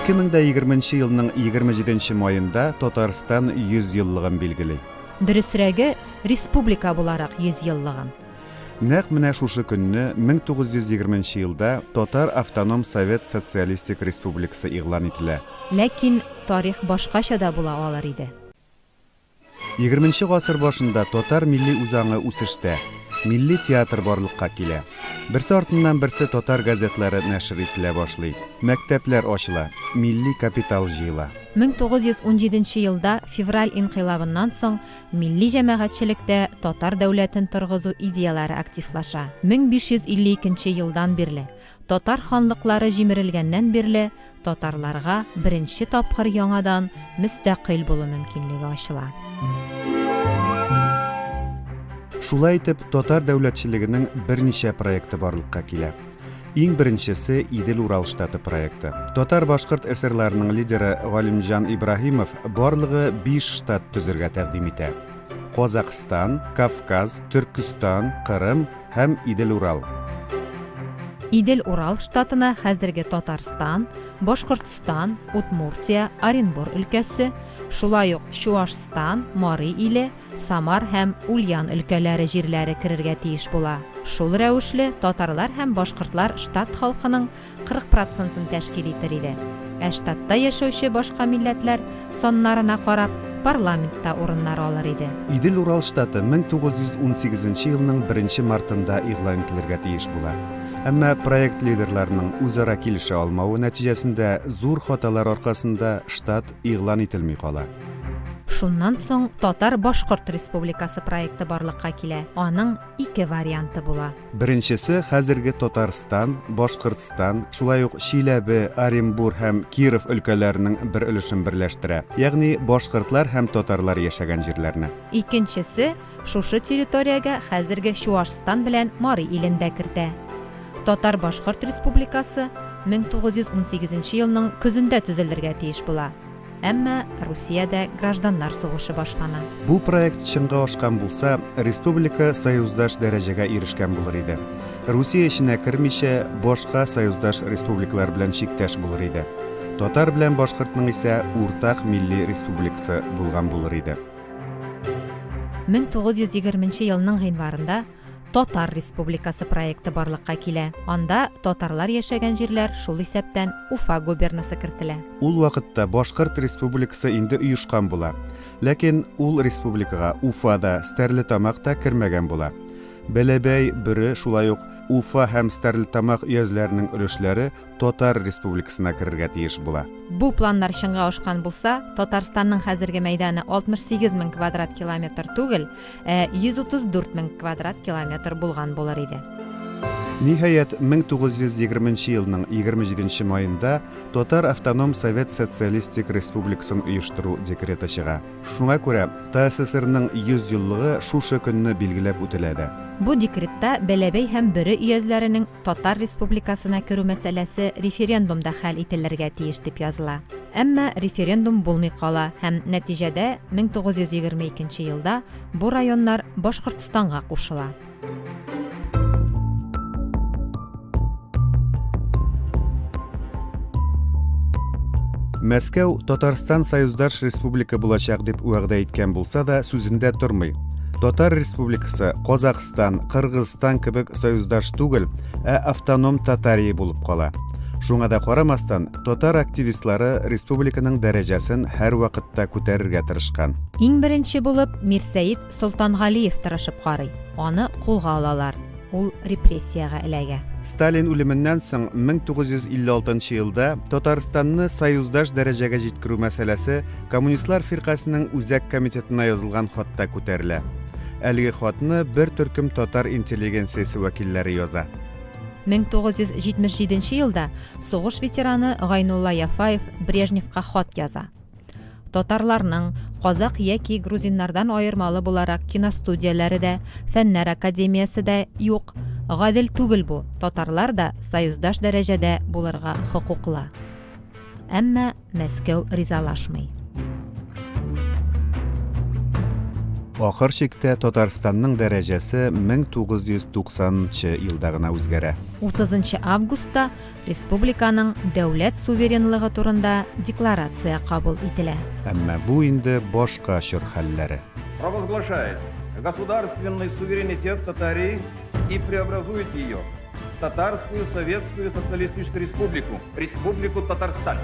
2020 елның 27 маенда Татарстан 100 еллыгын билгели. Дөресрәге, республика буларак 100 еллыгын. Нәкъ менә шушы көнне 1920 елда Татар автоном совет социалистик республикасы игълан ителә. Ләкин тарих башкача да була алыр иде. Егерменче гасыр башында татар милли үзаңы үсештә. Милли театр барлыкка килә. Берсе артыннан берсе татар газетлары нәшер ителә башлый. Мәктәпләр ачыла, милли капитал җыела. 1917 елда февраль инкыйлабыннан соң милли җәмәгатьчелектә татар дәүләтен торгызу идеяләре активлаша. 1552 елдан бирле, татар ханлыклары җимерелгәннән бирле, татарларга беренче тапкыр яңадан мөстәкыйль булу мөмкинлеге ачыла. Шулай итеп, татар дәүләтчелегенең берничә проекты барлыкка килә. Иң беренчесе Идел-Урал штаты проекты. Татар-башкорт эсерларының лидеры Галимҗан Ибраһимов барлыгы биш штат төзергә тәкъдим итә. Казакъстан, Кавказ, Төркестан, Кырым һәм Идел-Урал. Идел-Урал штатына хәзерге Татарстан, Башкортстан, Удмуртия, Оренбур өлкәсе, шулай ук Чуашстан, Мари Иле, Самар һәм Ульян өлкәләре җирләре керергә тиеш була. Шул рәвешле, татарлар һәм башкортлар штат халкының 40 процентын тәшкил итер иде. Ә штатта яшәүче башка милләтләр, саннарына карап, парламентта урыннар алыр иде. Идел-Урал штаты 1918 елның беренче мартында игълан ителергә тиеш була. Әмма проект лидерларының үзара килешә алмавы нәтиҗәсендә зур хаталар аркасында штат игълан ителми кала. Шуннан соң Татар-Башкорт республикасы проекты барлыкка килә. Аның ике варианты була. Беренчесе хәзерге Татарстан, Башкортстан, шулай ук Чиләбе, Оренбур һәм Киров өлкәләренең бер өлешен берләштерә, ягъни башкортлар һәм татарлар яшәгән җирләрне. Икенчесе шушы территориягә хәзерге Чуашстан белән Мари илен дә кертә. Татар-Башкорт республикасы 1918 елның көзендә төзелергә тиеш була. Әмма Русиядә гражданнар сугышы башлана. Бу проект чынга ашкан булса, республика союздаш дәрәҗәгә ирешкән булыр иде. Русия эченә кермичә, башка союздаш республикалар белән чиктәш булыр иде. Татар белән башкортның исә уртак милли республикасы булган булыр иде. 1920 елның гыйнварында Татар Республикасы проекты барлыкка килә. Анда татарлар яшәгән җирләр, шул исәптән Уфа губернасы кертелә. Ул вакытта Башкорт Республикасы инде оешкан була. Ләкин ул республикага Уфа да, Стәрлетамак та кермәгән була. Бәләбәй, Бөре, шулай ук Уфа һәм Стәрлетамак өязләренең өлешләре Татар Республикасына керергә тиеш була. Бу планнар чынга ашкан булса, Татарстанның хәзерге мәйданы 68 мең квадрат километр түгел, ә 134 мең квадрат километр булган булыр иде. Ниһаять, 1920 елның 27 маенда Татар автоном совет социалистик республикасын оештыру декреты чыга. Шуңа күрә ТАССРның 100 еллыгы шушы көнне билгеләп үтелә дә. Бу декретта Бәләбәй һәм Бөре өязләренең Татар Республикасына керү мәсьәләсе референдумда хәл ителергә тиеш дип языла. Әмма референдум булмый кала һәм нәтиҗәдә 1922 елда бу районнар Башкортстанга кушыла. Мәскәү Татарстан союздаш республика булачак дип вәгъдә иткән булса да, сүзендә тормый. Татар Республикасы Казахстан, Кыргызстан кебек союздаш түгел, ә автоном Татария булып кала. Шуңа да карамастан, татар активистлары республиканың дәрәҗәсен һәрвакытта күтәрергә тырышкан. Иң беренче булып Мирсәет Солтангалиев тырышып карый. Аны кулга алалар. Ул репрессиягә эләгә. Сталин үлеменнән соң 1956 елда Татарстанны союздаш дәрәҗәгә җиткерү мәсьәләсе Коммунистлар фиркасенең Үзәк комитетына язылган хатта күтәрелә. Әлеге хатны бер төркем татар интеллигенциясе вәкилләре яза. 1977 елда сугыш ветераны Гайнулла Яфаев Брежневка хат яза. Татарларның, казакъ яки грузиннардан аермалы буларак киностудияләре дә, фәннәр академиясе дә юк. Гадел түгел бу, татарлар да союздаш дәрәҗәдә булырга хокуклы. Әмма Мәскәү ризалашмый. Ахыр чиктә Татарстанның дәрәҗәсе 1990 нчы елда гына үзгәрә. 30 нчы августта республиканың дәүләт суверенлыгы турында декларация кабул ителә. Әмма бу инде башка чор хәлләре. Провозглашает государственный суверенитет Татарии и преобразует ее в Татарскую Советскую Социалистическую Республику, Республику Татарстан.